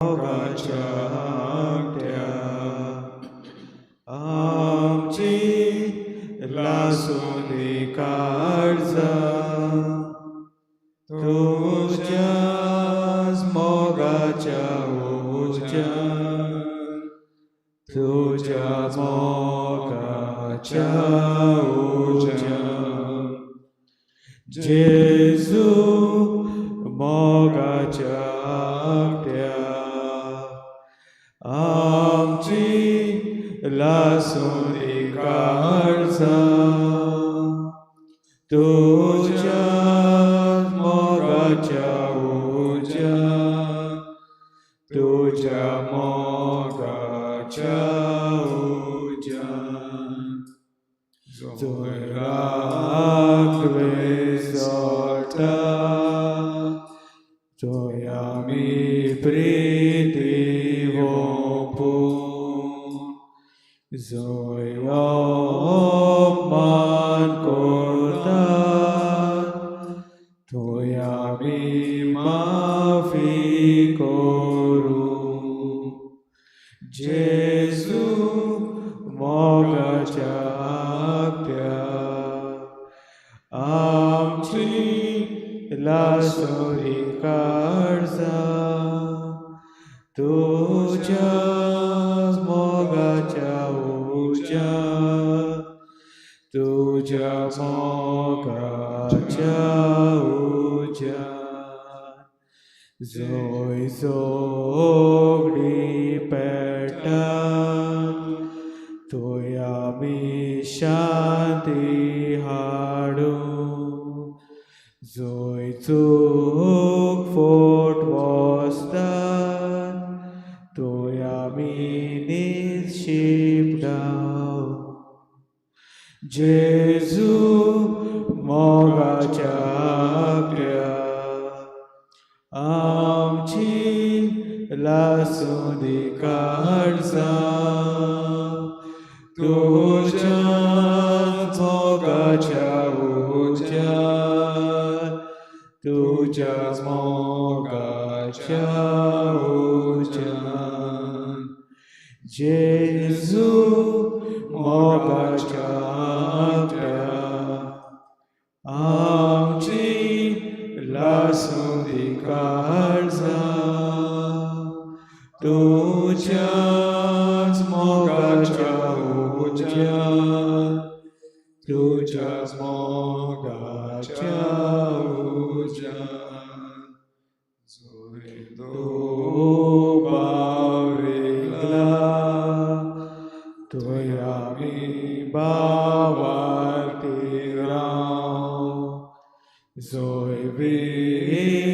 मोगाच्या आंगठ्या आमची लासून काळजां तुज्याच मोगाच्या उज्यान तुज्या मोगाच्या उज्यान जेजू मोगाच्या आंगठ्या आमची लासून काळजां तुज्याच मोगाच्या उज्यान तुज्या मोगाच्या उज्यान जंय राखवे सोडटा थंय आमी प्रिती ओंपून जंय अपमान करतात थंय आमी माफी करूं जेजू मोगाच्या आंगठ्या आमची लासून काळजां तुज्याच मोगाच्या उज्यान तुज्या मोगाच्या उज्यान जंय झगडीं पेटात थंय आमी शांती हाडूं जंय चूक फट बसतात थंय आमी नीत शिंपडावं जेजू मोगाच्या आंगठ्या आमची लासून काळजां तुज्याच मोगाच्या उज्यान तुज्याच मोगाच्या उज्यान जेजू मोगाच्या आंगठ्या आमची लासून काळजां तुज्याच मोगाच्या उज्यान तुज्याच मोगाच्या उज्यान जंय दुबाव रिगला थंय आमी भावार्थी रावं जंय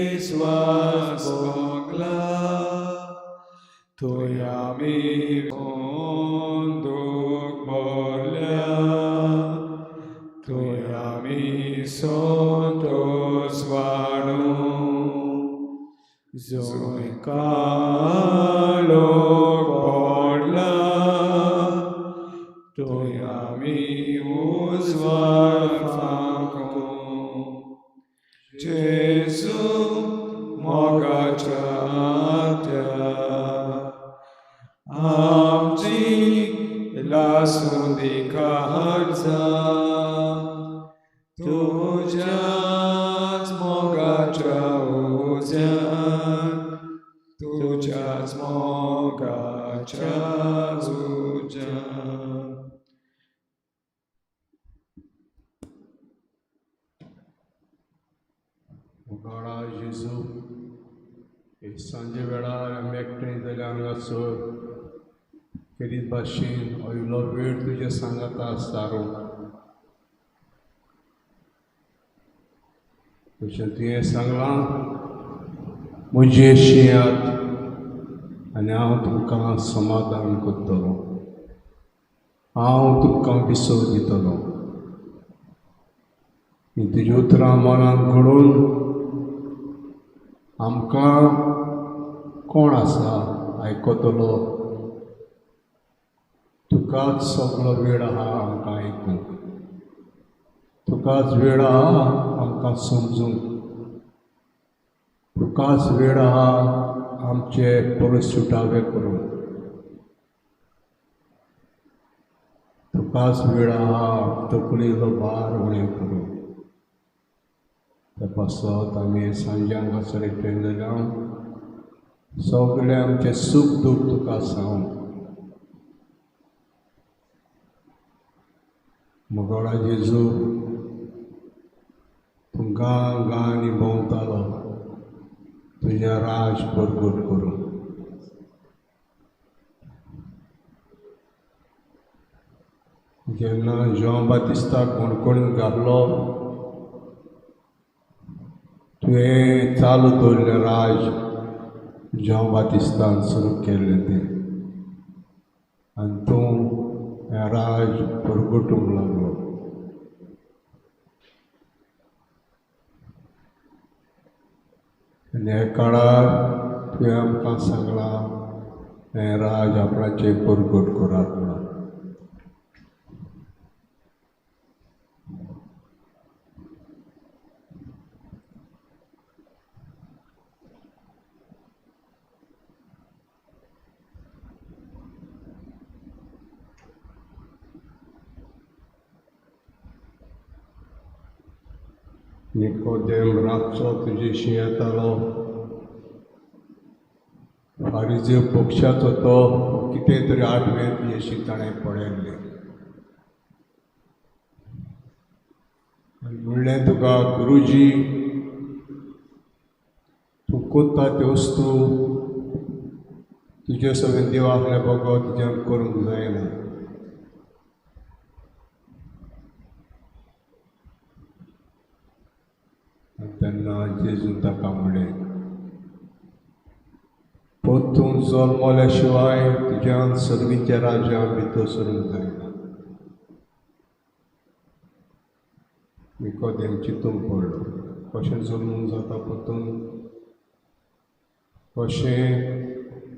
विस्वास भोगला थंय आमी दुख भरल्या थंय आमी संतोस वाडूं जंय काळोख पडला थंय आमी उजवाड फांकूं जेजू मोगाच्या आंगठ्या आमची लासून काळजां तुज्याच मोगाच्या उज्यान तुज्याच मोगाच्या उज्यान. मोगाळा जेजू, हे सांजे वेळार आमी एकठांय जाल्या हांगासर खेरीत भाशेन इल्लो वेळ तुज्या सांगाता सारूंक. तशें तुवें सांगलां, म्हजें शिंयात आनी हांव तुमकां समाधान करतलो, हांव तुमकां विसव दितलो. तुजी उतरां मनांत घडोवन आमकां कोण आसा आयकतलो, तुकाच सगळो वेळ आहा आमकां आयकूंक, तुकाच वेळ आहा आमकां समजूंक, तुकाच वेळ आहा आमचे परस सुटावे करूं। तुकाच वेळ आहा तकलेलो भार उणें करूं। ते पासत आमी सांजे हांगासर एकठांय जाल्या सगळें आमचें सूख दूख तुका सांग। मोगाळा जेजू तूं गांव गांवांनी भोंवतालो तुजें राज परगट करूं। जेन्ना जॉन बातिस्ताक कोणकोणीन घातलो तुवें चालू दवरलें राज जॉन बातिस्तान सुरू केल्लें तें आनी तूं हें राज परगटूंक लागलो। आनी ह्या काळार तुवें आमकां सांगलां हें राज आपणाचें परगट करात म्हणून। निकोदेम रातचो तुजेशी येतालो फारिजीव पक्षाचो तो कितें तरी आठवें तुजेशी ताणें पळयल्लें आनी म्हणलें तुका गुरुजी तूं कोत्ता त्यो वस्तू तुजे सगळें देवाकल्या बगर तुज्यान करूंक जायना। तेन्ना जेजून ताका म्हणलें परतून जल्मल्या शिवाय तुज्यान सर्गीच्या राज्यांत भितर सरूंक जायना। निकोदेम चिंतूंक पडलो कशें जल्मूंक जाता परतून, कशें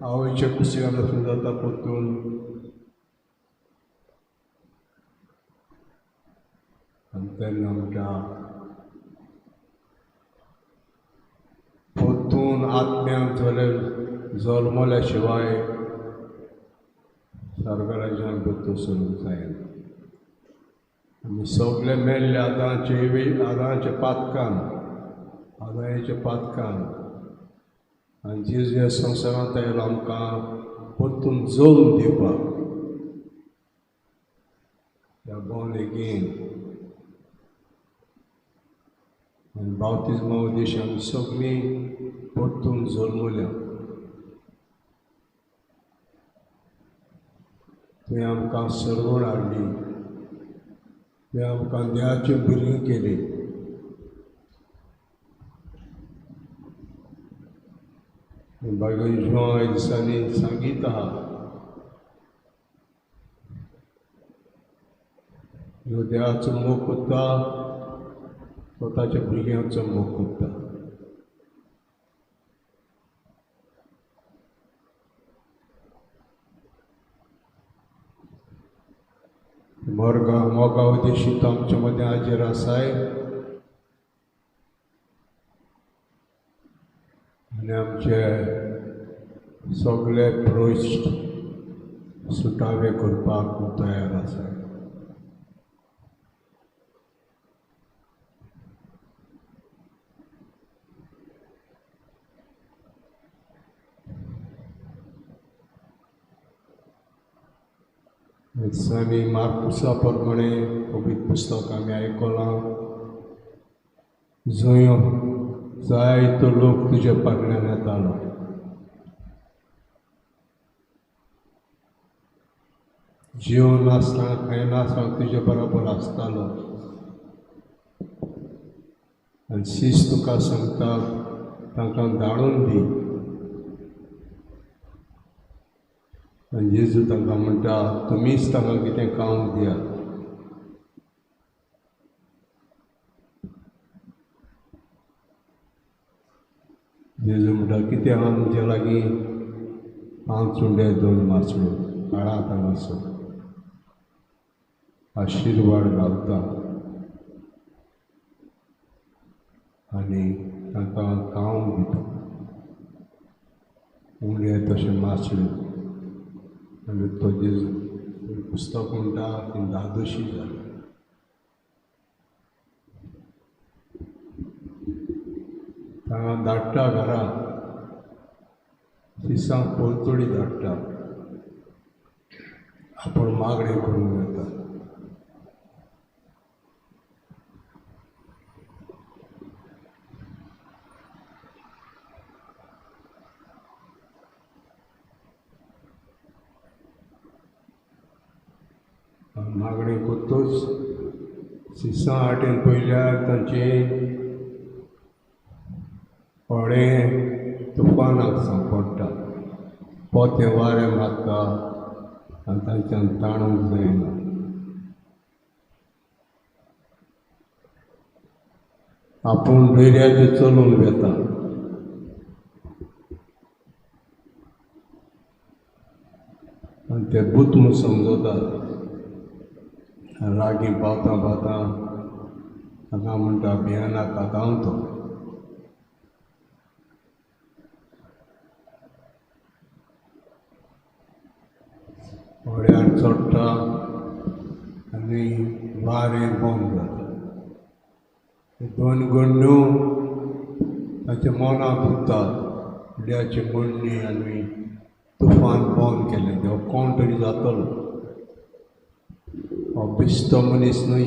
आवयच्या कुशीन वचूंक जाता परतून। आनी तेन्ना म्हणटा परतून आत्म्यान जल्मल्या शिवाय सर्गराज्यांत भितर सरूंक जायना। आमी सगळे मेल्ले आदांचे पातकान आदांचे पातकान आनी जेजू ह्या संवसारांत आयलो आमकां परतून जल्म दिवपाक। बॉर्न अगेन आनी बाप्तिज्मा उद्देश आमी सगळीं परतून जल्मल्या। तुवें आमकां सर्वण हाडली, तुवें आमकां देवाची भुरगीं केली। बाबा जुआंव ह्या दिसांनी सांगीत आहा जो देवाचो मोग करता तो ताच्या भुरग्यांचो मोग करता। मोगा मोगा उद्देशी तो आमच्या मदें हाजीर आसाय आनी आमचे सगळे प्रश्न सुटावे करपाक तयार आसाय। दिसांनी मार्कुसा प्रमाणे पवित्र पुस्तक आमी आयकलां जंय जायतो लोक तुज्या फाटल्यान येतालो। जेवन नासतना खायनासतना तुजे बरोबर आसतालो आनी शीस तुका सांगता तांकां धाडून दी। आनी जेजू तांकां म्हणटा तुमीच तांकां कितें खावंक दियात। जेजू म्हणटा कितें आहा तुमच्या लागीं? 5 उंडे 2 मासळ्यो हाडात हांगासर। आशिर्वाद घालता आनी तांकां खावंक दिता। उंडे तशें मासळी आनी तो जेजू पुस्तक म्हणटा ती धादोशी जाली. तांगा धाडटा घरा, शिसांक पलतडी धाडटा, आपूण मागणें करूंक वता. मागणें करतच शिसां आटेन पयल्यार तांचे होडें तुफानाक सांपडटा, पोतें वारें मारता आनी तांच्यान ताणूंक जायना. आपूण दर्याचेर चलून वता. आनी ते भूत म्हूण समजतात. लागीं पावतां पावतां हांगा म्हणटा भियेनाका, आतां हांव तो. होड्यार चडटा आनी वारें बंद जाता. दोन गंडू ताच्या मनांत उरतात, होड्याची म्हणणी आनी तुफान बंद केलें, देव कोण तरी जातलो, हो बेश्टो मनीस न्हय.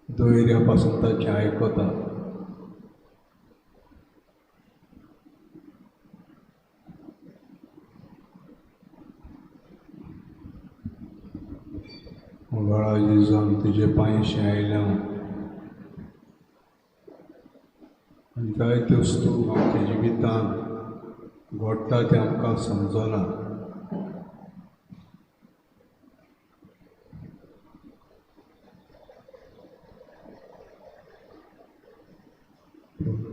दर्या पासून ताचें आयकता. गळा जेजून तुजे पांयशें आयल्या आनी जायत्यो वस्तू आमच्या जिवितांत घडटा तें आमकां समजना.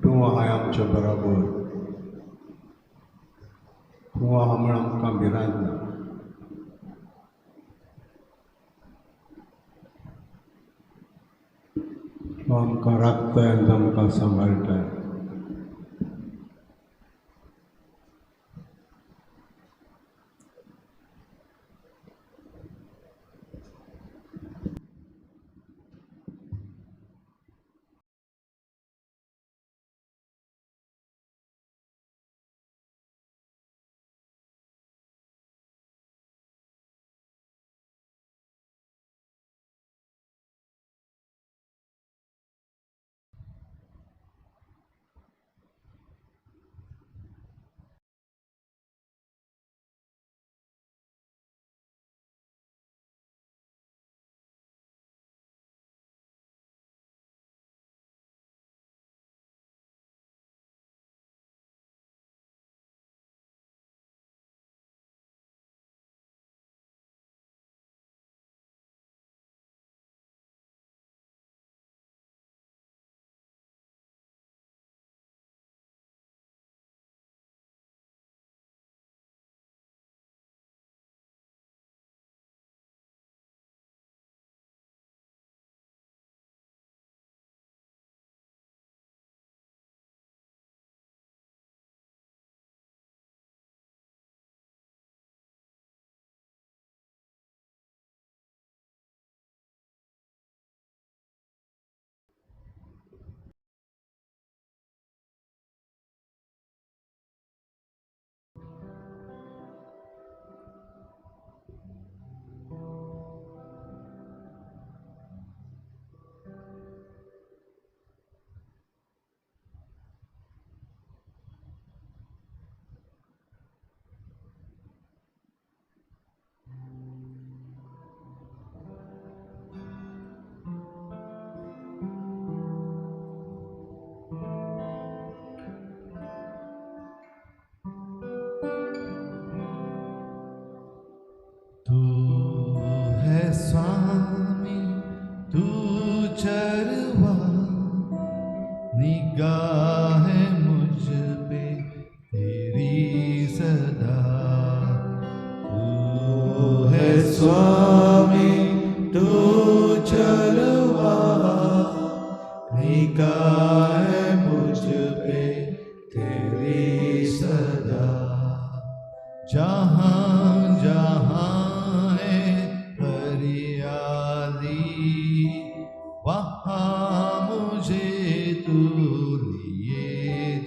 तूं आहाय आमच्या बराबर, तूं आहा म्हूण आमकां भिरांत ना. तूं आमकां राखताय आनी आमकां सांबाळटाय. स्वामी तू चरवा, निगाह मुझ पे तेरी सदा। तू है स्वामी तू चरवा, निगाह मुझ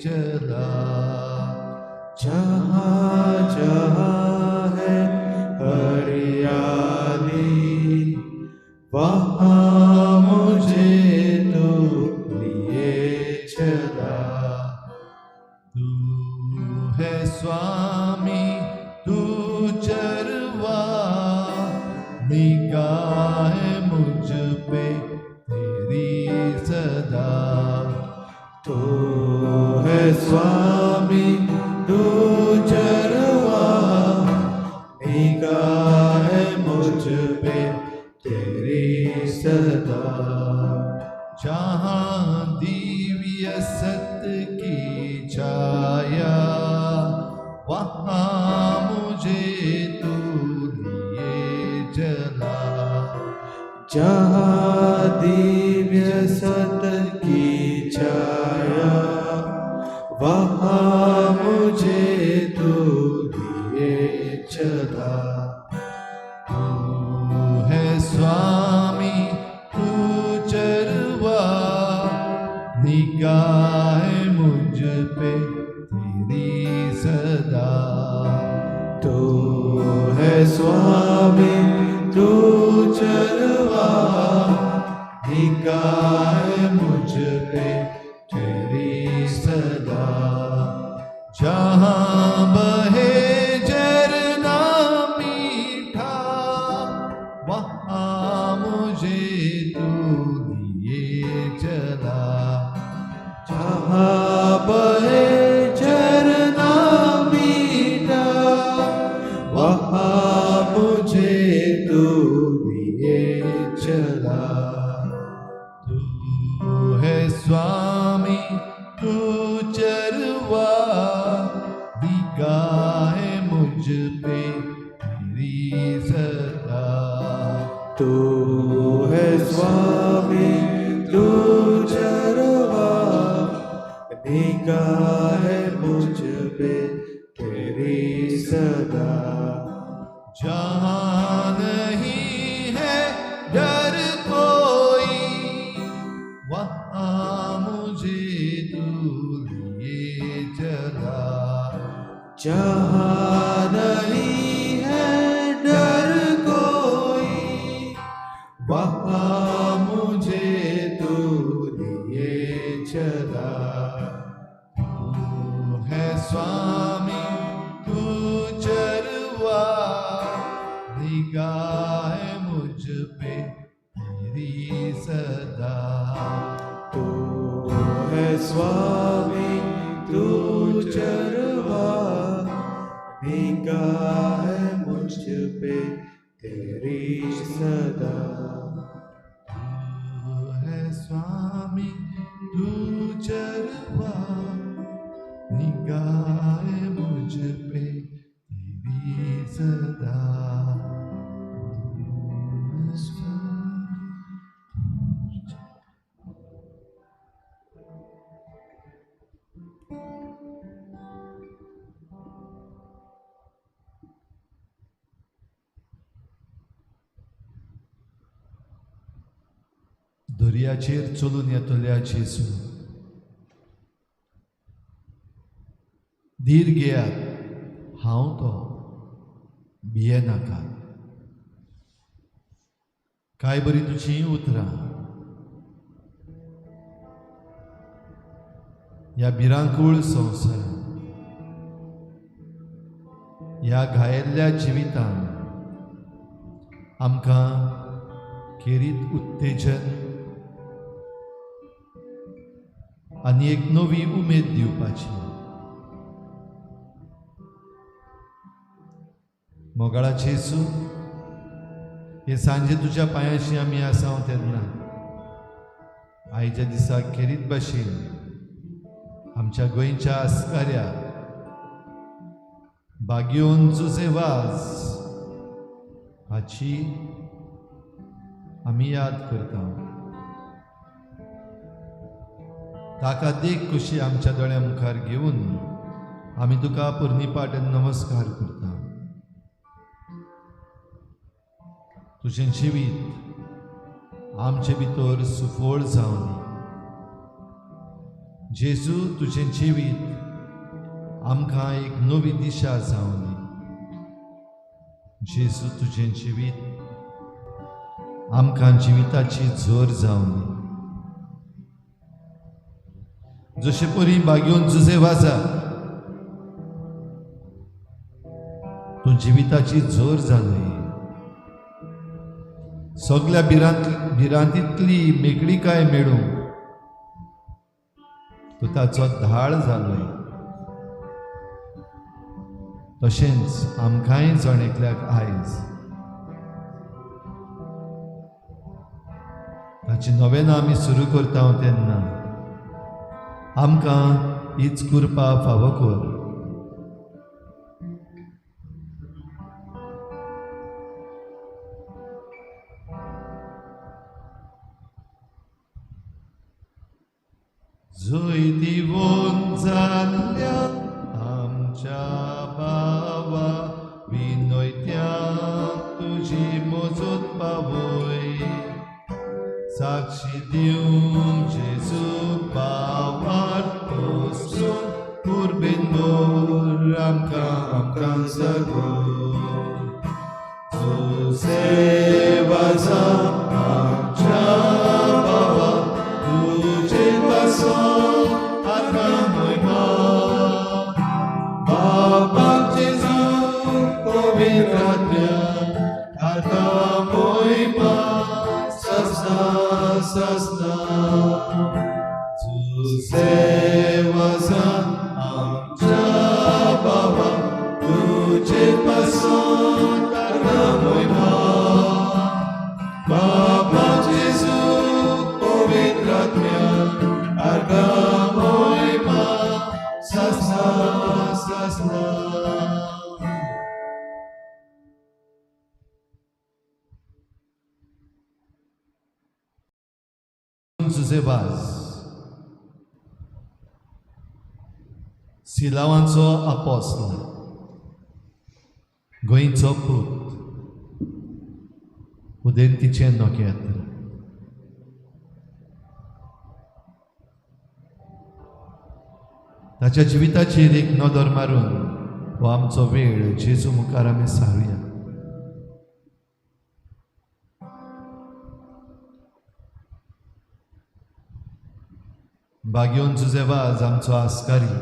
चला। जहाँ जहाँ है हरियाली वहाँ मुझे तू लिए चला। तू है स्वामी तू चरवा, निगाह मुझ पे तेरी सदा। तू है स्वामी तू चरवा, निगाह मुझ पे तेरी सदा। जहाँ दिव्य सत की छाया, वहाँ मुझे तू लिए चला। जहाँ दिव्य सत की छाया, वहाँ मुझे तू लिए चला। तू है स्वामी तू चरवा, निगाह मुझ पे तेरी सदा। तू है स्वामी तू चरवा, निगाह मुझ पे तेरी सदा। जहाँ बहे झरना मीठा, वहाँ मुझे तू लिए चला। जहाँ बहे झरना मीठा, वहाँ मुझे तू लिए चला। तू है स्वामी तू चरवा, निगाह मुझ पे तेरी सदा। तू है स्वामी तू चरवा, निगाह मुझ पे तेरी सदा। जहाँ नहीं है डर कोई, वहाँ मुझे तू लिए चला। जहाँ नहीं है डर कोई, वहाँ मुझे तू लिए चला। तू है स्वामी तू चरवा, निगाह मुझ पे तेरी सदा। तू है स्वामी तू चरवा, निगाह मुझ पे तेरी सदा। तू है स्वामी तू चरवा, निगाह मुझ पे तेरी सदा। तू है स्वामी तू चरवा। दर्याचेर चलून येतल्या जेजू, धीर घेयात, हांव तो, भियेनाका। काय बरी तुजी उतरां ह्या भिरांकूळ संवसारांत, ह्या घायेल्ल्या जिवितान आमकां खेरीत उत्तेजन आनी एक नवी उमेद दिवपाची। मोगाळा जेजू, हे सांजे तुज्या पांयाशी आमी आसा तेन्ना आयच्या दिसा खेरीत भाशेन आमच्या गोंयच्या आस्काऱ्या बागियोन जुजे वाज हाची आमी याद करता। ताका देख कशी आमच्या दोळ्या मुखार घेवन आमी तुका पुर्णीपाठ नमस्कार करता। तुजें जिवीत आमचे भितर सुफळ जावनी, जेजू तुजें जिवीत आमकां एक नवी दिशा जावन दी. जेजू तुजें जिवीत आमकां जिविताची जोर जावन दी. जशे परी बागेवन जुजे वाजा तूं जिविताची जोर जाली. सगल्या भिरांतींतली मेकळीकाय मेळूंक तूं ताचो धाळ जालोय. तशेंच आमकांय जण एकल्याक आयज ताची नवेना आमी सुरू करता तेन्ना आमकां हीच कृपा फावो कर. जैतिवंत जाल्ल्या आमच्या बाबा विनयत्या तुजी मजत पावय. साक्षी दिवंक जेजू पावार वचून उर्बेन भर आमकां आमकां जागो. जुजे वाजा आमच्या बाबा तुजे पासून आमकां मोयमा. बाबा जेजू पवित्र आत्म्या आतां मोयमा ससना ससना. जुजे वाजा आमच्या बाबा तुजे पासून आमकां मोयमा. बाबा जेजू पवित्र आत्म्या आमकां मोयमा ससना ससना. जुजे वाज सिलावांचो आपोस्ल गोंयचो पूत उदेंतीचें नखेत्र. ताच्या जिविताचेर एक नदर मारून हो आमचो वेळ जेजू मुखार आमी सारुया. बागेवन जुजे वाज आमचो आस्कारी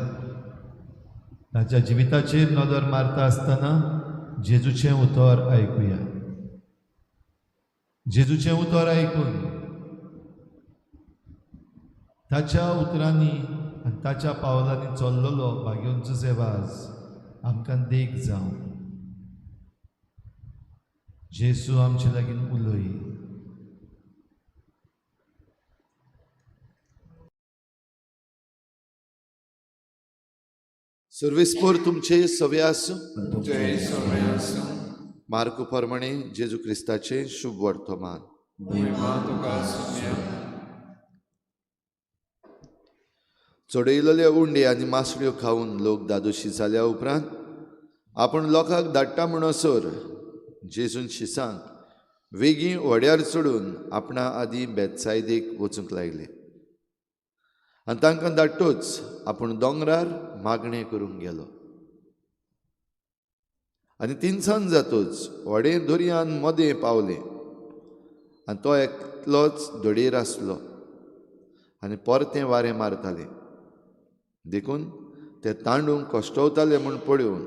ताच्या जिविताचेर नदर मारता आसतना जेजूचें उतर आयकुया. जेजूचें उतर आयकून ताच्या उतरांनी आनी ताच्या पावलांनी चल्लेलो बागेवन जुजे वाज आमकां देख जावं. जेजू आमचे लागीं उलय. सर्वेस्पोर तुमचे सवे आसूं. मार्कू प्रमाणे जेजू क्रिस्ताचे शुभ वर्तमान. चडयलेले उंडे आनी मासळ्यो खावन लोक दादोशी जाल्या उपरांत आपण लोकांक धाडटा म्हणसर जेजून शिसांक वेगीं व्हड्यार चडून आपणा आदीं बेतसायदेक वचूंक लागले आनी तांकां धाडटूच आपूण दोंगरार मागणें करूंक गेलो. आनी तिनसांज जातूच व्हडें दर्यान मदें पावलें आनी तो एकलोच धडयेर आसलो आनी परतें वारें मारतालें. देखून ते तांडूंक कश्टवताले म्हूण पळोवन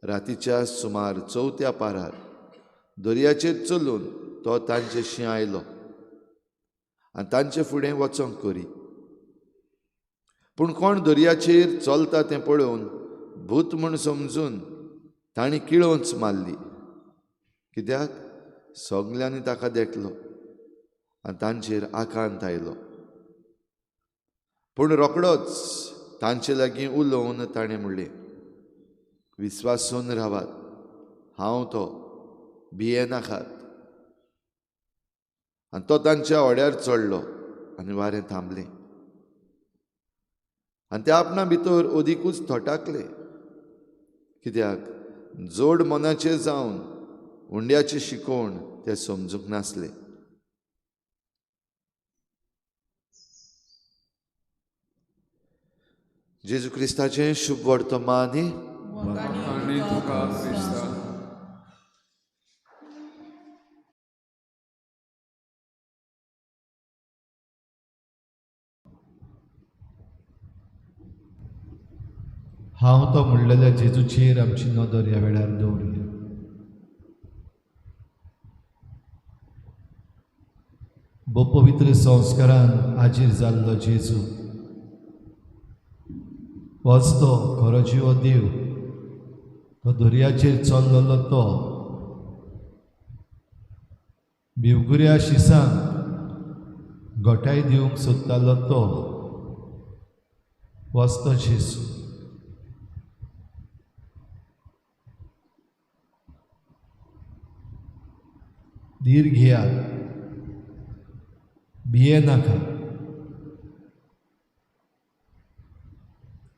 रातीच्या सुमार चवथ्या पारार दर्याचेर चलून तो तांचेशी आयलो आनी तांचे फुडें वचोंक करी. पूण कोण दर्याचेर चलता तें पळोवन भूत म्हूण समजून तांणी किळोंच मारली. कित्याक सगल्यांनी ताका देखलो आनी तांचेर आकांत आयलो. पूण रोखडोच तांचे लागीं उलोवन ताणें म्हणलें, विस्वासून रावात, हांव तो, भियेनाकात. आनी तो तांच्या व्हड्यार चडलो आनी वारें थांबलें. आनी ते आपणा भितर अदिकूच थटाकले, कित्याक जोड मनाचे जावन उंड्याची शिकवण ते समजूंक नासले. जेजू क्रिस्ताचें शुभ वर्तमान. आनी तुका क्रिस्ता. हांव तो म्हणलेल्या जेजूचेर आमची नदर ह्या वेळार दवरुया. भोव पवित्र संस्कारान आजीर जाल्लो जेजू होच तो खरो जिवो देव, तो दर्याचेर चल्लेलो, तो भिवगुऱ्या शिसांक गोठाय दिवंक सोदतालो, तो होच तो जेजू. धीर घेयात, भिये नाका.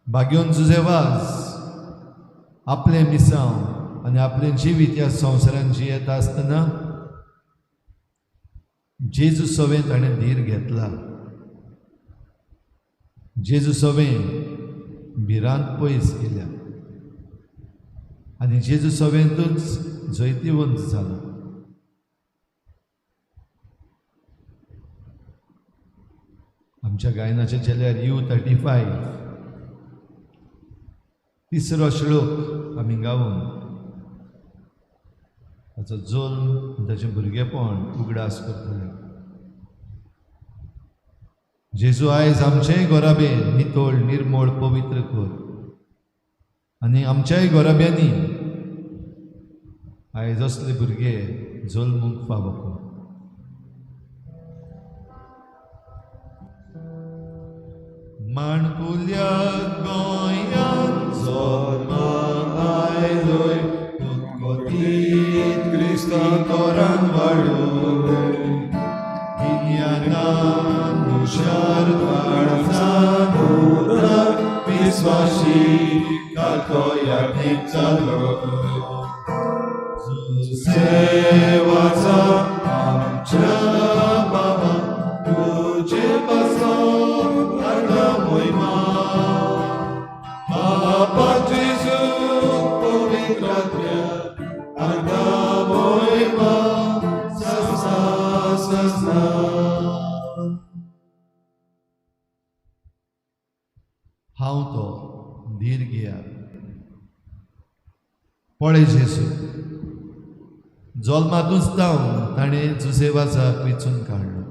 भाग्योन जुजे वाज आपलें मिसांव आनी आपलें जिवीत ह्या संवसारान जियेता आसतना जेजू सवें ताणें धीर घेतला, जेजू सवें भिरांत पयस केल्या आनी जेजू सवेंतूच जैतिवंत जालो. आमच्या गायनाच्या चेल्यार U35 तिसरो श्लोक आमी गावन ताचो जल्म ताचें भुरगेपण उगडास करतले. जेजू आयज आमचेय गोराबे नितळ निर्मळ पवित्र कर आनी आमच्याय गोराब्यांनी आयज असले भुरगे जल्मूंक फावो कर. माणकुल्या गोंयांत जल्माक आयलोय, कुतकुतीत क्रिस्ता तोरान वाडलोय, गिन्यानान हुशार काळजान उदार विस्वाशी कातोयाक जालोय. जुसेवाचा आमच्या बाबा तुजे पासत हाडला मोहिमा, बाबा जेजू पवित्र आत्म्या हाडला मोहिमा ससा ससा. हांव तो धीर घेयात. पळय जेजू जल्मातूच जावन ताणें जुसेवाजाक वेंचून काडलो.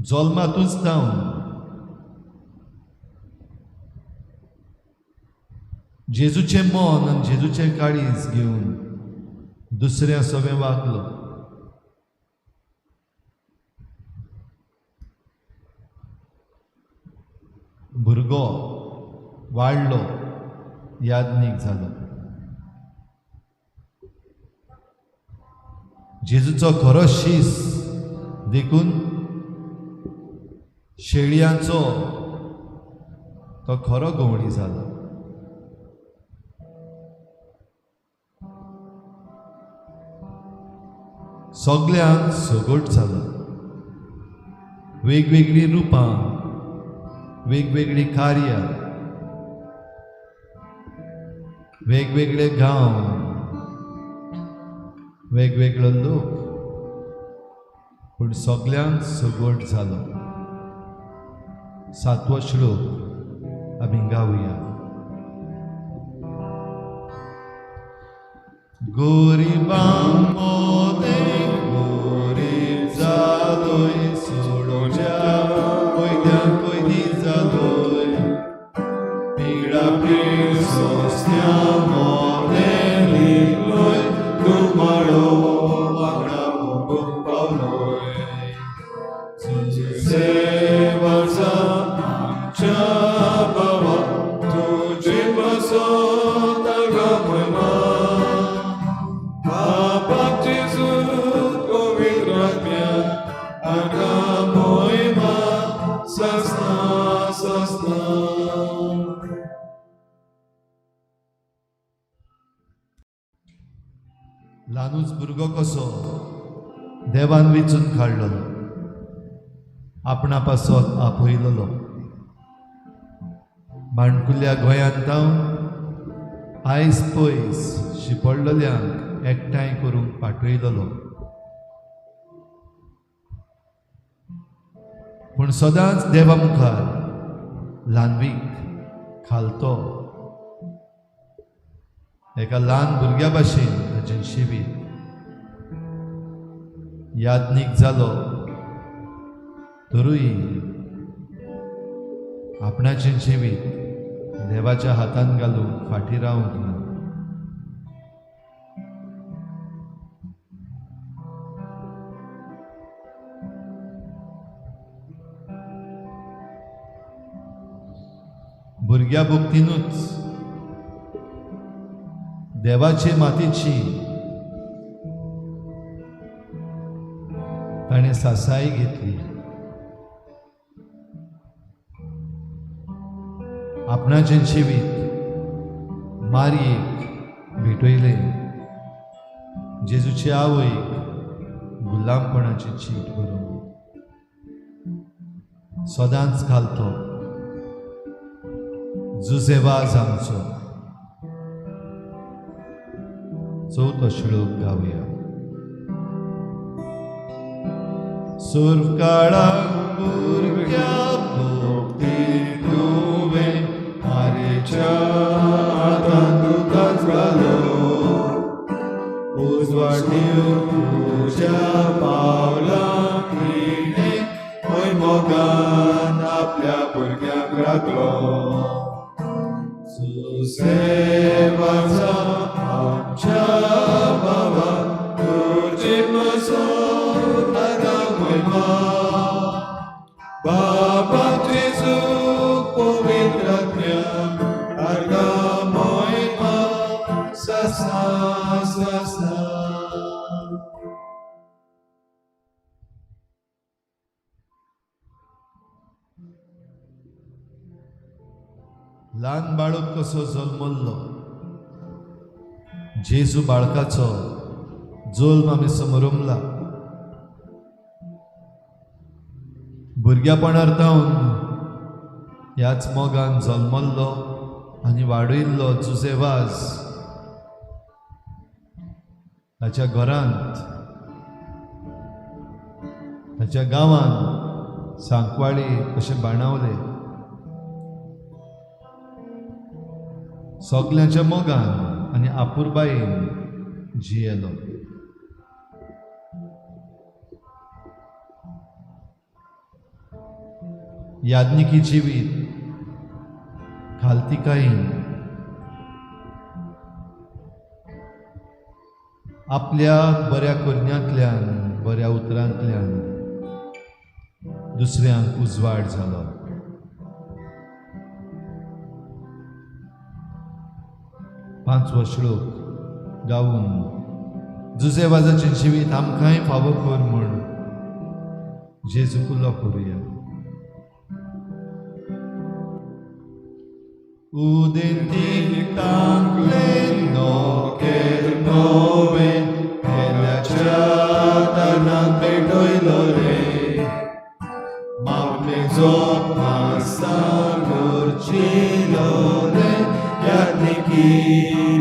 जल्मातूच जावन जेजूचें मन आनी जेजूचें काळीज घेवन दुसऱ्या सवें वागलो. भुरगो वाडलो, याज्ञीक जालो. जेजूचो खरो शीस देखून शेळयांचो तो खरो गवळी जालो. सगल्यांक सगट जालो. वेगवेगळीं रुपां, वेगवेगळीं कार्यां, वेगवेगळे गांव, वेगवेगळो लोक, पूण सगल्यांक सगट जालो. सातवो श्लोक आमी गावया. गरिबांक मोदें गरीब जालोय, सोडोवच्या कोयद्यांक कोयदी जालोय, पिडा पीड सोंसत्या मोदें लिपलोय, दुमाळो वांगडा भोगूंक पावलोय. जुसेवाचा आमच्या बाबा तुजे पासत हाडला मोहिमा, बाबा जेजू पवित्र आत्म्या हाडला मोहिमा ससना ससना. ल्हानूच भुरगो कसो देवान विचून काडलेलो, आपणा पासत आपयलेलो. माणकुल्या गोंयांत जावन आयस पयस शिपडलेल्यांक एकठांय करूंक पाठयलेलो. पूण सदांच देवा मुखार ल्हानवीक खालतो एका ल्हान भुरग्या भाशेन ताचें शिवीत याज्ञीक जालो तरूय आपणाचें जिवीत देवाच्या हातान घालूंक फाटीं रावंक ना. भुरग्या भक्तीनूच देवाचे मातीची ताणें सासाय घेतली. आपणाचें जिवीत मारयेक भेटयलें, जेजूचे आवयक गुलामपणाची चीट बरोवन सदांच घालतो जुजे वाज आमचो. चवथो श्लोक गावया. सुरकाळा भुरग्या भोक्ती तुवें मारेच्या हातान तुकाच घालो, उजवाड तुज्या पावलां तिणें खंय मोगान आपल्या भुरग्यांक राखलो. सुसेवाचा आमच्या बाबा तुजे पासत ताका म्हयमा, बाबा जेजू पवित्र आत्म्या ताका म्हयमा ससा ससा. ल्हान बाळक कसो जल्मल्लो जेजू बाळकाचो जल्म आमी समरमला. भुरग्यापणार जावन ह्याच मोगान जल्मल्लो आनी वाडयल्लो जुजे वाज ताच्या घरांत, ताच्या गांवांत सांकवाळे कशें बाणावले सगल्यांच्या मोगान आनी आपुरबायेन जियेलो. याज्ञिकी जिवीत खालतिकायेन आपल्या बऱ्या करण्यांतल्यान, बऱ्या उतरांतल्यान दुसऱ्यांक उजवाड जालो. पांचवो श्लोक गावन जुजे वाजाचें जिवीत आमकांय फावो कर म्हूण जेजू उलो करुया. उदेंतीक तांकलें नोकेर नोवें हेल्याच्या दारांत पेटयलो रे, मापलें जोत मासा करचिलो रे, याज्ञिकी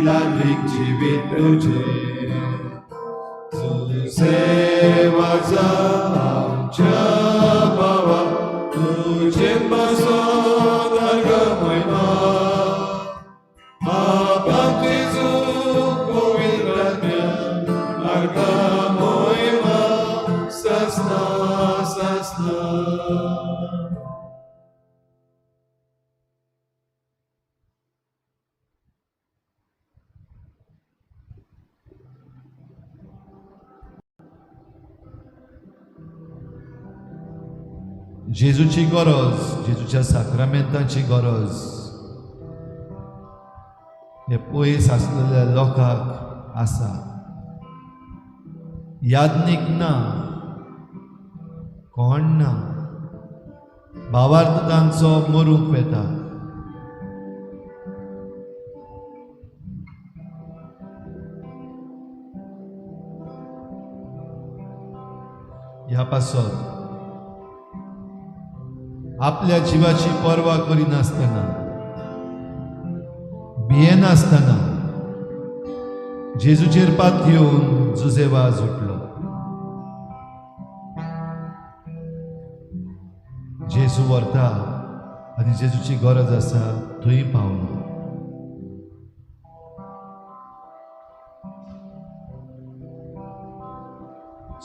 लावीक जिवीत तुजें. सुसेवाचा आमच्या बाबा तुजे पासत ताका म्हयमा, बाबा जेजू पवित्र आत्म्या ताका म्हयमा ससना ससना. जेजूची गरज, जेजूच्या साक्रामेंताची गरज हे पयस आसलेल्या लोकांक आसा. याज्ञीक ना, कोण ना, भावार्थ तांचो मरूंक वेता. ह्या पासत आपल्या जिवाची पर्वा करिनासतना, भियेनासतना जेजूचेर पात घेवन जुजेवाज उठलो. जेजू व्हरता आनी जेजूची गरज आसा थंय पावलो.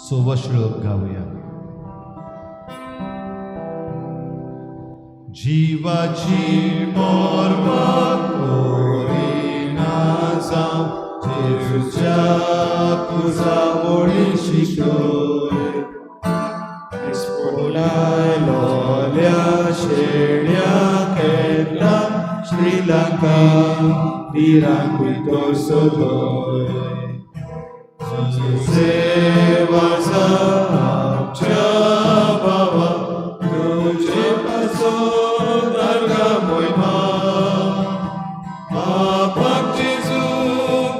सोवो श्लोक गावया. जिवाची पर्वा करिना जावं, जेजूच्या कुजा वळी शिकय. लोल्या शेड्या केन्ना श्रीलंका भिरांत भितर सोदय. सेवाचा आमच्या बाबा, तुजे पासत आर्गां मोहिमा. बापाक जेजू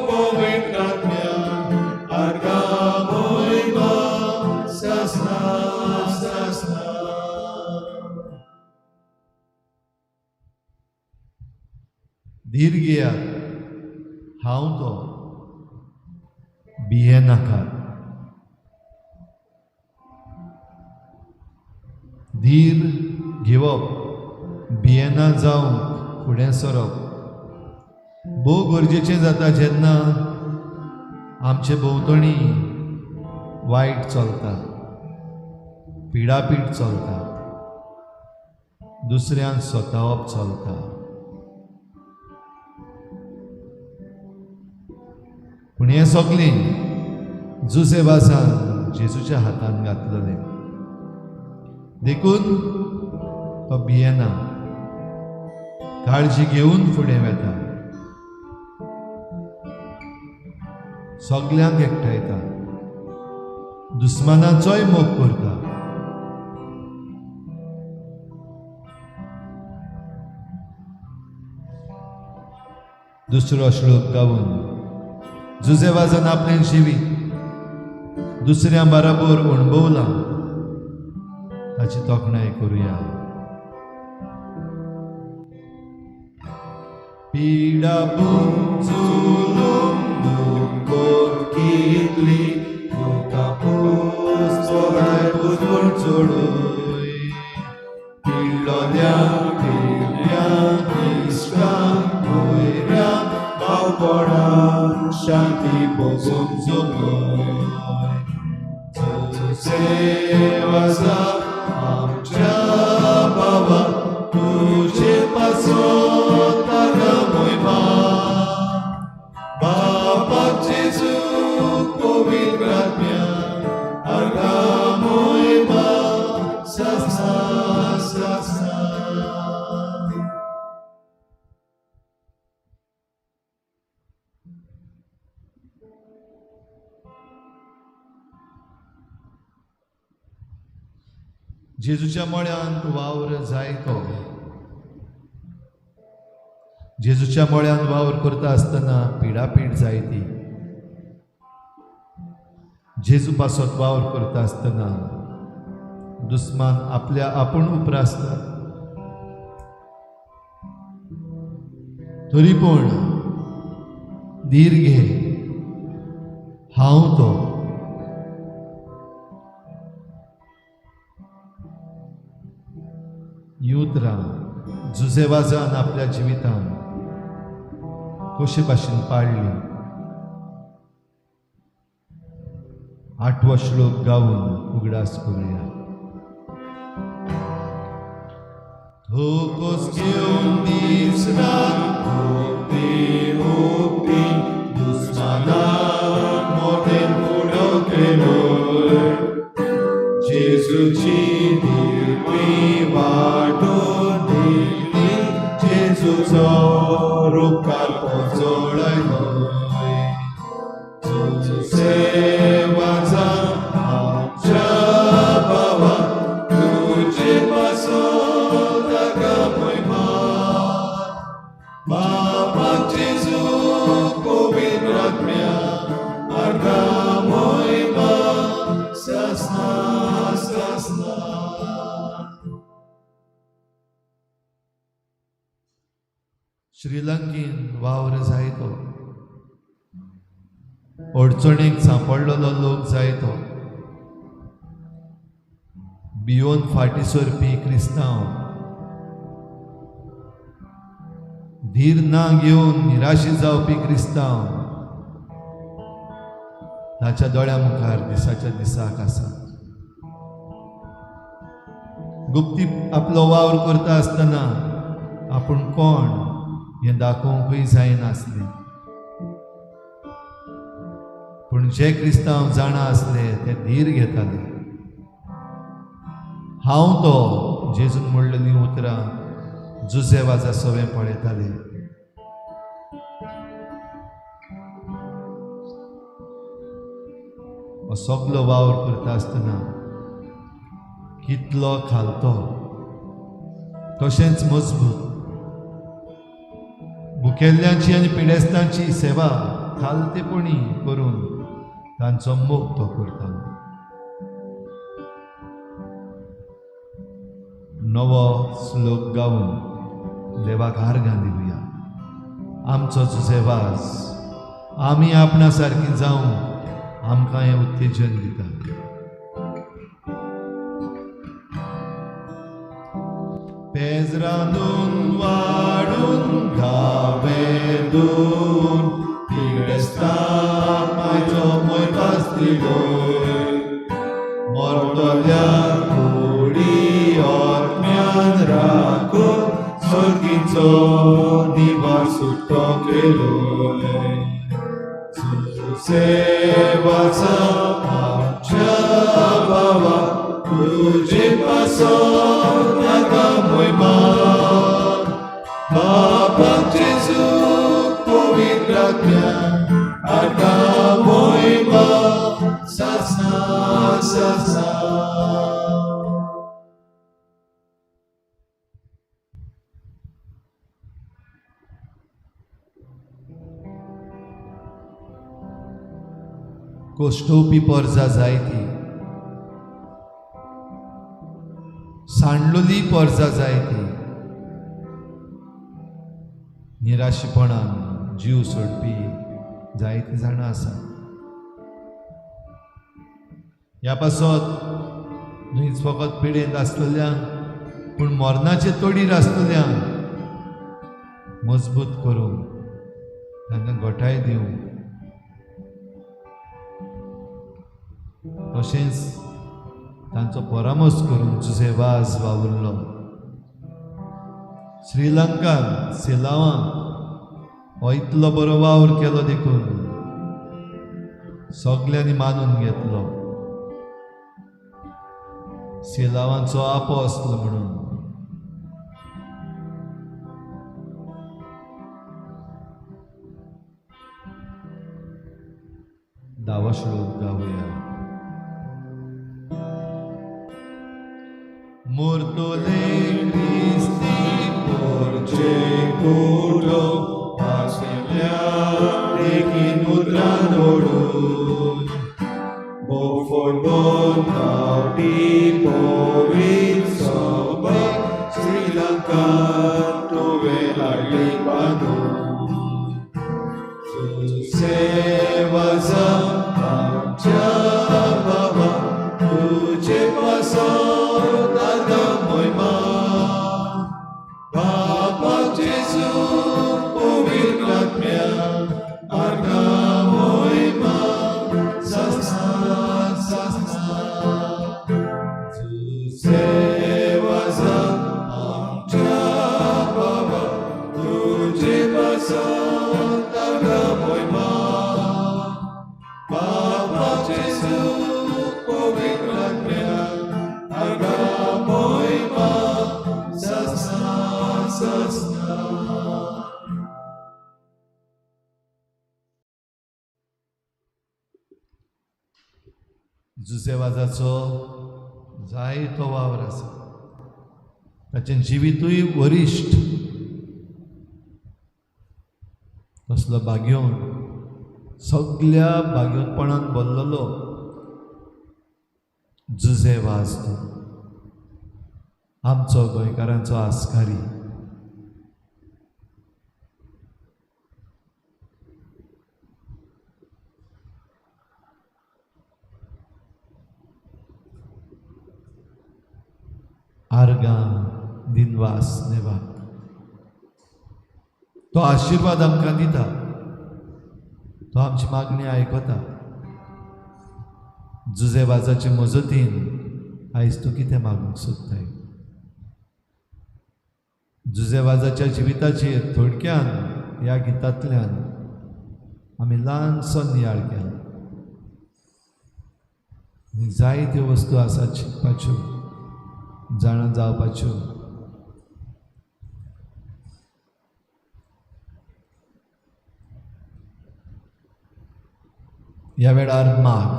पवित्र आत्म्याक आर्गां मोहिमा सासना सासना. धीर घेयात, हांव तो, भियेनाकात. धीर घेवप, भियेना जावंक फुडें सरप भोव गरजेचें जाता जेन्ना आमचे भोंवतणी वायट चलता, पिडापीड चलता, दुसऱ्यांक सतावप चलता. पूण हें सगळें जुजेवाजान जेजूच्या हातान घातलेलें, देखून तो भियेना, काळजी घेवन फुडें वता, सगल्यांक एकठांयता, दुस्मानाचोय मोग करता. दुसरो श्लोक गावन जुजेवाजान आपलें जिवीत दुसऱ्या बराबर अणभवलां ताची तोखणाय करुया. पिडा जुलूम दुखोत कितली, तुका पूस चोडाय पुजवण चोडूय. पिडलोल्या पिड्यांक इश्टांक वयऱ्यांक भावपणान शांती भोगून जगय. सेवाचा आमच्या बाबा, तुजे पासत आर्गां मोहिमा. बापाक जेजू पवित्र आत्म्याक आर्गां मोहिमा सासना सासना. जेजूच्या मळ्यांत वावर जायतो. जेजूच्या मळ्यांत वावर करता आसतना पिडापीड जायती. जेजू पासत वावर करता आसतना दुस्मान आपल्या आपूण उप्रासतात. तरी पूण धीर घे, हांव तो. ही उतरां जुजेवाजान आपल्या जिवितान कशे भाशेन पाळ्ळी. आठवो श्लोक गावन उगडास करुया. धोकोस घेवन दीस रात मुक्ती मुक्ती दुस्मानाक मोठेन फुडो केलोय. जेजूची दिरवी वाटून दिली, जेजूचो रुपकार पोजोळयलोय. सेवाचा आमच्या बाबा, तुजे पासत आर्गां मोहिमा. बापाक जेजू श्रीलंकेन वावर जायतो, अडचणीक सांपडलेलो लोक जायतो, भियोन फाटीं सरपी क्रिस्तांव, धीर ना घेवन निराशी जावपी क्रिस्तांव ताच्या दोळ्या मुखार दिसाच्या दिसाक आसा. गुप्ती आपलो वावर करता आसतना आपूण कोण हें दाखोवंकूय जायनासलें, पूण जे क्रिस्तांव जाणा आसले ते धीर घेताले. हांव तो जेजून म्हणलेलीं उतरां जुजे वाजा सवें पळयताले. हो सगलो वावर करता आसतना कितलो खालतो तशेंच मजबूत भुकेल्ल्यांची आनी पिडेस्तांची सेवा खालतेपणी करून तांचो मोग तो करतालो. नवो श्लोक गावन देवाक आर्गां दिवया. आमचो जुजे वाज आमी आपणा सारकी जावं आमकां हें उत्तेजन दिता. पेज रांदून वाडून घावे धुवन पिडेस्ताक मायचो मोयपास दिलोय, मरतल्या कुडी आत्म्यान राखून सर्गीचो निवास सुटो केलोय. सेवाचा आमच्या बाबा तुजे पासत नाका मोयमा, बाबा जेजू पवित्र आत्म्या आर्गां मोयमा सासना सासना. कोश्टोवपी पोरजा जायती, सांडलोली पोरजा जायती, निराशीपणान जीव सोडपी जायती जाणां आसा. ह्या पासत न्हयच फकत पिडेंत आसलेल्यांक पूण मरणाचे तोडीर आसलेल्यांक मजबूत करूंक तांकां गोठाय दिवंक तशेंच तांचो परामर्श करून जुजे वाज वावुरलो. श्रीलंकान सेलावान हो इतलो बरो वावर केलो देखून सगल्यांनी मानून घेतलो. सेलावांचो आपो आसलो म्हणून. धावो श्लोक गावया. मुर्तुले क्रिस्ती पोरचे कुडो आसल्या देखीन उतरां ओडून बोफोड बोन गावठी पवित्र सभा श्रीलंकान तुवें हाडली बांदून. सेवाचा आमच्या बाबा तुजे पासत आर्गां मोयमा, बाबा जेजू पवित्र आत्म्या आर्गां मोयमा सासना सासना. सेवाचा आमच्या बाबा तुजे पासत आर्गां मोयमा, बाबा जेजू पवित्र आत्म्या आर्गां मोयमा सासना सासना. जुजे वाजाचो जायतो वावर आसा. ताचें जिवितूय वरिश्ठ तसलो भाग्योन सगल्या भाग्योनपणान भरलेलो जुजे वाज तो आमचो गोंयकारांचो आस्कारी. आर्गां दिनवास देवाक। तो आशिर्वाद आमकां दिता, तो आमची मागणी आयकता। जुजे वाजाचे मजतीन आयज तूं कितें मागूंक सोदताय? जुजे वाजाच्या जिविताचेर थोडक्यान ह्या गितांतल्यान आमी ल्हानसो नियाळ केला। जायत्यो वस्तू आसात शिकपाच्यो, जाणा जावपाच्यो। ह्या वेळार माग,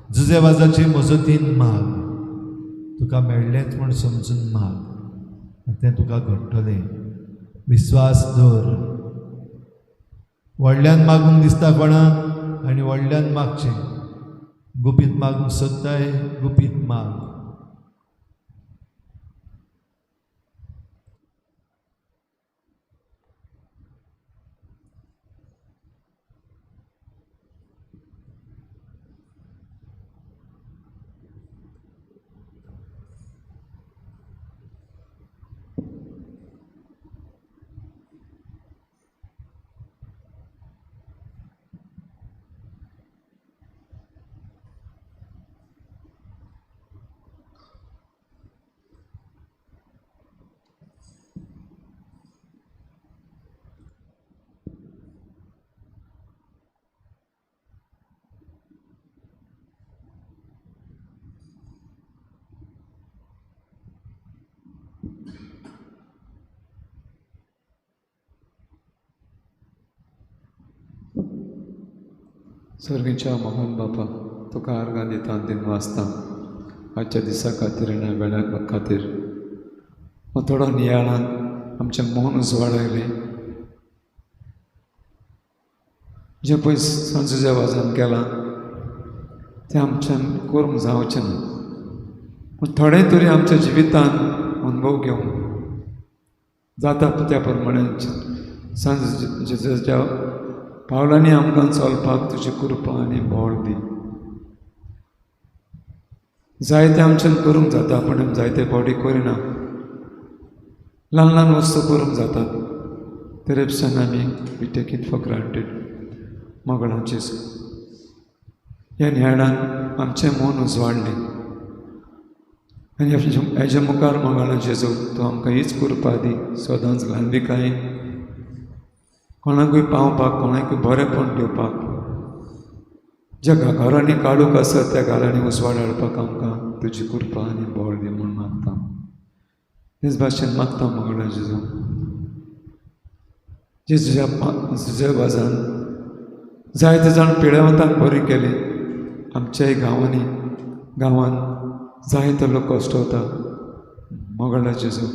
जुजे वाजाचे मजतीन माग, तुका मेळ्ळेंच म्हूण समजून माग आनी तें तुका घडटलें। विस्वास दवर। व्हडल्यान मागूंक दिसता कोणाक आनी व्हडल्यान मागचें, गुपीत मागूंक सोदताय गुपीत माग। सर्गीच्या मोहन बापा, तुका आर्गां दिता दिनवासता आजच्या दिसा खातीर आनी वेळा खातीर। हो थोडो नियाळान आमचें मन उजवाडायलें, जें पळय सांजुज्या वाजान केलां तें आमच्यान करूंक जावचें ना, पूण थोडें तरी आमच्या जिवितान अनुभव घेवंक जाता त्या प्रमाणे सांजुज्या पावलांनी आमकां चलपाक तुजी कृपा आनी बळ दी। जायते आमच्यान करूंक जाता पूण आमी जायते फावटी करिना, ल्हान ल्हान वस्तू करूंक जातात तरी पसून आमी we take it for granted. मोगळांचे ह्या नियाळान आमचें मन उजवाडलें आनी हेज्या मुखार मोगाळा जेजू तूं आमकां हीच कृपा दी, सदांच ल्हानविकाय कोणाकूय पावपाक, कोणाकूय बरेंपण दिवपाक, ज्या घरांनी काळोख आसा त्या घरांनी उजवाड हाडपाक आमकां तुजी कृपा आनी बळ दी म्हूण मागता। तेच भाशेन मागता मंगळा जेजू, जेजूच्या जुजे वाजान जायते जाण पिळेवंतांक बरी केली। आमच्याय गांवांनी गांवांत जायते लोक कश्टवता। मंगळा जेजू,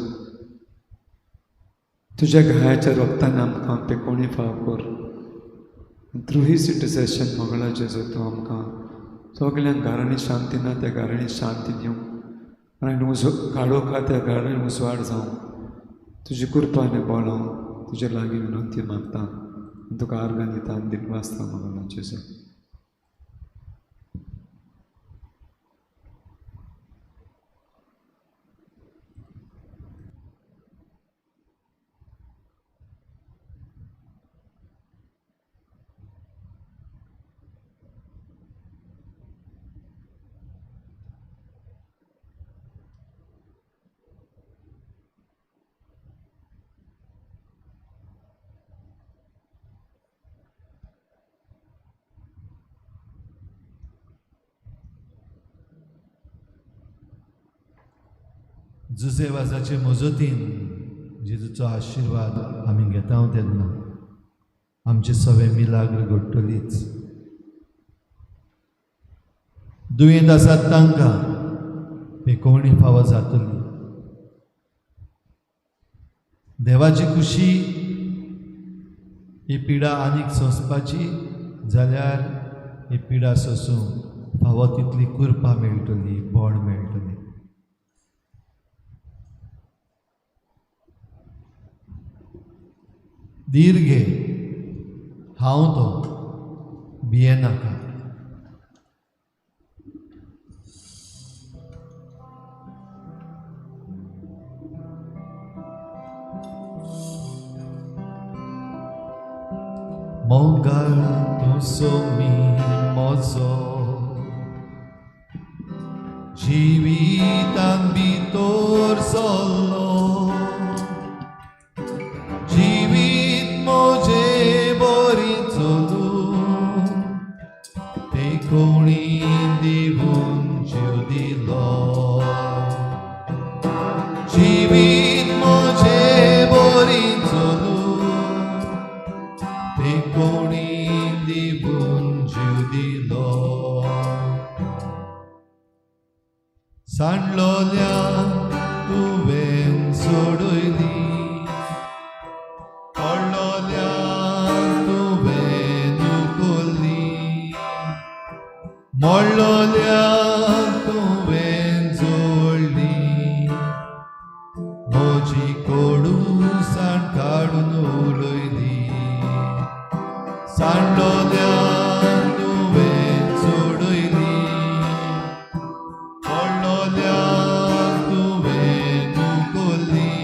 तुज्या घायाच्या रोगतान आमकां पेकोणी फाव कर। थ्रू his intercession मंगळा जेजू तूं आमकां सगल्यांक घरांनी शांती ना त्या घरांनी शांती दिवं आनी काळोख आहा त्या घरांनी उजवाड जावं। तुजी कृपा आनी बळ हांव तुजे लागीं विनंती मागता, तुका आर्गां दिता आनी दिनवासता मंगळा जेजू। जुजे वाजाचे मजतीन जेजूचो आशिर्वाद आमी घेता तेन्ना आमचे सवे मिलाग्र घडटलीच। दुयेंत आसात तांकां पेकोवणी फावो जातली। देवाची खुशी ही पिडा आनीक सोंसपाची जाल्यार ही पिडा सोंसूंक फावो तितली कृपा मेळटली, बळ मेळटली। धीर घे, हांव तो, भियेनाका। मोगाळ तूं सोमी म्हजो, जिवितान भितर सरलो, जिवीत म्हजें बरें चलूं, देखोणी दिवन जीव दिलो, जिवीत म्हजें बरें चलूं, देखोणी दिवन जीव दिलो. सांडलोल्या तुवें सोडयली, पडलोल्या तुवें उखल्ली, मोडलोल्या तुवें जोडली, म्हजी कोडूसाण काडून उडयली. सांडलोल्या तुवें सोडयली, पडलोल्या तुवें उखल्ली,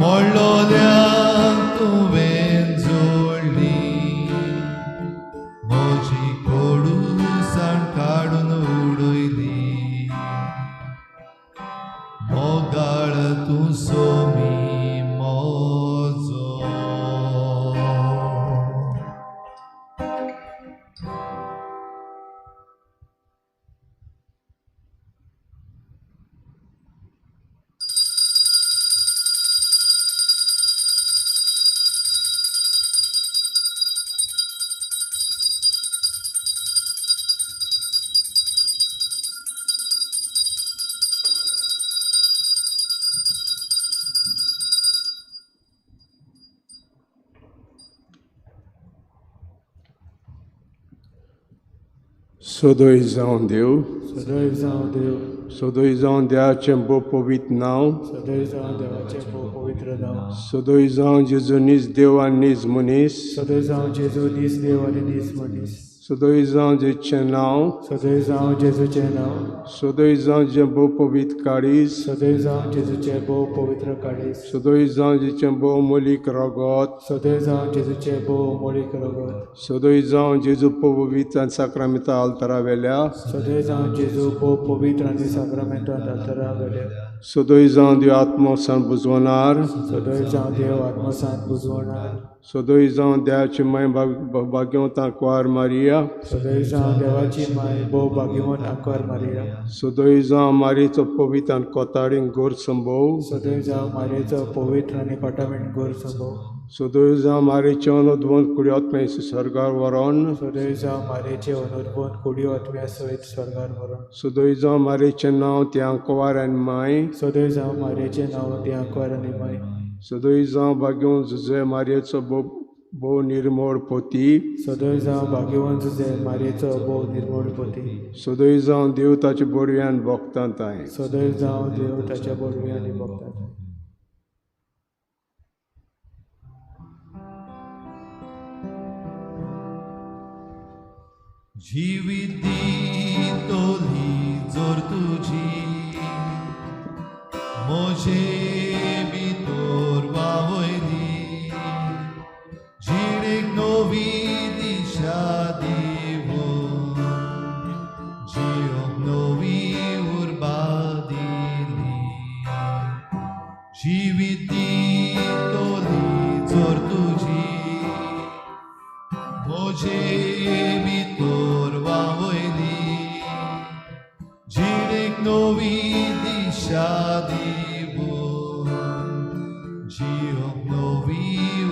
मोडलोल्या तुवें जोडली, म्हजी कोडूसाण काडून उडयली. मोगाळ तूं सोमी म्हजो. सदोय जावन देव, सदैव जावं देव, सदोय जावन देवाचें भोव पवित्र नांव, सदैव जावं देवाचें भोव पवित्र नांव, सदोय जावन जेजू नीज देव आनी नीज मनीस, सदैव जावं जेजू नीज देव आनी नीज मनीस, सदोय जावन जेजूचें नांव, सदैव जावं जेजूचें नांव, सदोय जावन जें भोव पवित्र काळीज, सदैव जावं जेजूचें भोव पवित्र काळीज, सदोय जावन जेचें भोव मोलीक रगत, सदैव जावं जेजूचें भोव मोलीक रगत, सदोय जावन जेजू पवित्र आनी साक्रामेंता आल्तारा वेल्या, सदैव जावं जेजू भोव पवित्र आनी साक्रामेंतान आल्तारा वेल्या, सदोय जावन देव आत्मो सान बुजवणार, सदैव जावं देव आत्मसान बुजवणार, सदोय जावन देवाची माय भाग्यवंत आंकवार मारिया, सदैव जावं देवाची माय भोव भाग्यवंत आंकवार मारिया, सदोय जावन मारयेचो पवित्र आनी कोताळीन गोर संभव, सदैव जावं मारयेचो पवित्र आनी कोटामीण गोर संभव, सदोय जावन मारयेचें अनुद्वंद कुडी आत्म्या स्वर्गार व्हरोन, सदैव जावं मारयेचें अनुद्वंद कुडी आत्म्या सयत स्वर्गार व्हरोन, सदोय जावन मारयेचें नांव ती आंकवार आनी माय, सदैव जावं मारयेचें नांव ती आंकवार आनी माय, सदोय जावं भाग्यवंत जुजे मारयेचो भोव निर्मोळ पोती, सदैव जावं भाग्यवंत जुजे मारयेचो भोव निर्मोळ पोती, सदोय जावन देव ताच्या बोडव्यान भोगता तांय, सदैव जावं देव ताच्या बोडव्यान भोगता. जिवीत दितोली जोर तुजी, म्हजे भितर व्हांवयली, जिणेक नवी दिशा दिवन, जियोंक नवी उर्बा दिली. जिवीत दितोली जोर तुजी, म्हजे भितर व्हांवयली, जिणेक नवी दिशा दिवन, जियोंक नवी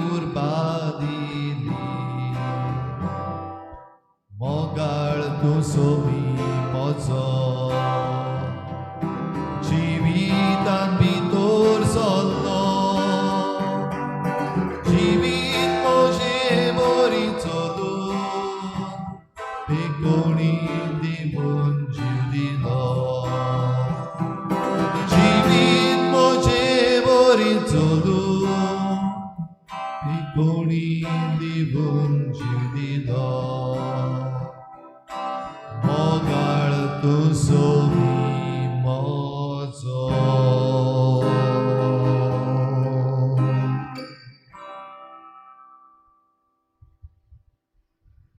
उर्बा दिली. मोगाळ तूं सोमी म्हजो, जिवितान भितर सरलो, जिवीत म्हजें बरें चलूं, देखोणी दिवन जीव दिलो, जिवीत म्हजें बरें चलूं, देखोणी दिवन जीव दिलो. मोगाळ तूं सोमी